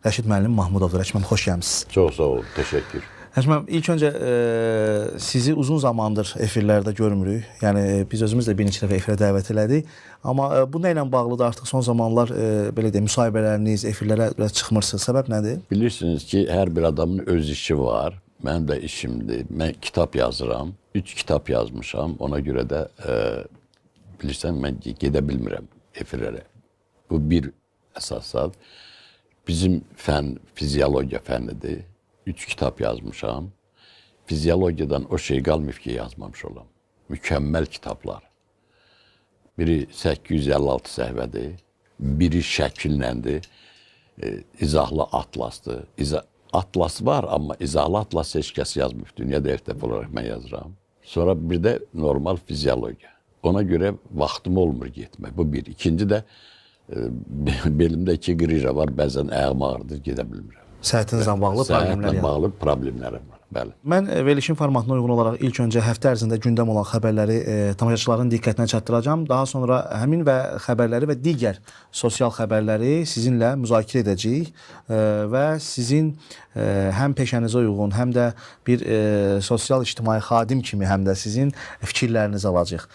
Rəşid müəllim Mahmudovdur. Rəşid müəllim, xoş gəlmisiniz. Çox sağ olun, təşəkkür. Rəşid müəllim, ilk öncə sizi uzun zamandır efirlərdə görmürük. Yəni biz özümüz də bir neçə dəfə efirə dəvət elədik. Amma bu nə ilə bağlıdır? Artıq son zamanlar belə deyim, müsahibələriniz, efirlərə biraz çıxmırsınız. Səbəb nədir? Bilirsiniz ki, hər bir adamın öz işi var. Mənim də işimdir. Mən kitab yazıram. 3 kitab yazmışam. Ona görə də bilirsən, mən gedə bilmirəm efirlərə. Bu bir əsasat. Bizim fən fiziologiya fənnidir. 3 kitab yazmışam. Fiziologiyadan o şey qalmayıb ki, yazmamış olam. Mükəmməl kitablar. Biri 856 səhifədir, biri şəkilləndir, izahlı atlasdır. Atlas var, amma izahlı atlas heç kəs yazmayıb. Dünyada ilk dəfə olaraq mən yazıram. Sonra bir də normal fiziologiya. Ona görə vaxtım olmur getmək. Bu bir. İkinci də belimdə 2 qrija var, bəzən ayağım ağrıdır, gedə bilmirəm. Səhətinizlə bağlı problemlər. Səhətlə bağlı problemlərim var, bəli. Mən verilişin formatına uyğun olaraq ilk öncə həftə ərzində gündəm olan xəbərləri tamaşaçıların diqqətinə çatdıracağam. Daha sonra həmin və xəbərləri və digər sosial xəbərləri sizinlə müzakirə edəcəyik və sizin həm peşənizə uyğun, həm də bir sosial ictimai xadim kimi həm də sizin fikirlərinizi alacağıq.